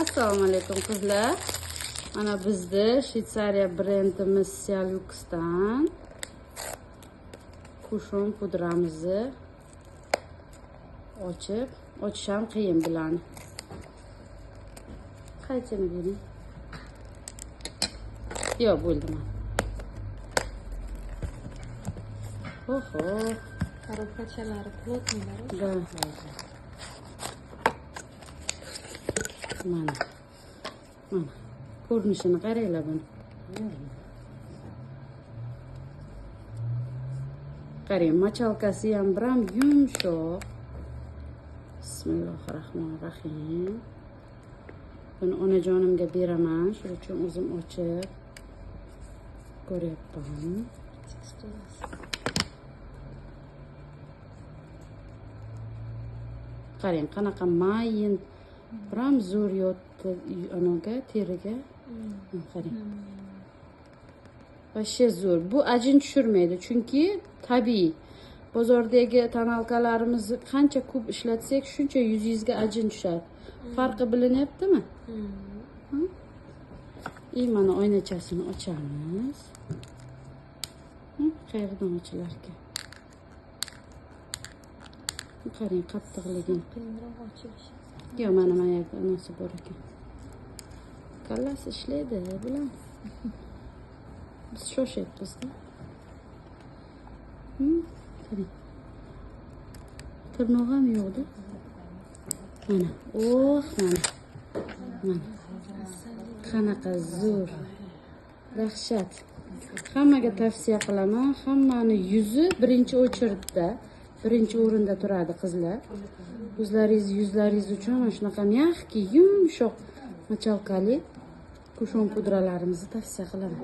Assalomu alaykum qizlar. Mana bizda Shvetsariya brendimiz Cialuxdan kushon pudramizni ochib, ochish ham qiyin bularni. Qaychini bering. Yo'q, bo'ldi mana. Oho, Коробкачалari плотныйлар. Да. Mana. Mana. Ko'rinishini qaranglar buni. Qarang, machalkasi ham biram yumshoq. Bismillahirrohmanirrohim. Buni onajonimga beraman, shuning uchun o'zim ochib ko'ryapman. Teksturasi. Qarang, qanaqa mayin, biram zo'r yotdi anaga, teriga. Qarang. Вообще zo'r. Bu ajin tushirmaydi, chunki tabiiy. Bozordagi tonalkalarimizni qancha ko'p ishlatsak, shuncha yuzingizga ajin tushadi. Farqi bilinyaptimi? И mana oynachasini ochamiz. Qayerdan ochilar ekan? Qarang, qattiqligini. Qiyinroq ochilishi. Yo'q, mana yerda anasi bor ekan. Kallasi ishlaydi bilan. Biz shoshyapmiz-da. Qarang. Tirnoq ham yo'q-da. Mana, oh, mana. Mana. Qanaqa zo'r. Dahshat. Hammaga tavsiya qilaman. Hammani yuzi birinchi o'chirda, birinchi o'rinda turadi qizlar. O'zlaringiz yuzlaringiz uchun mana shunaqa mягкий, yumshoq machalkali kushon pudralarimizni tavsiya qilaman.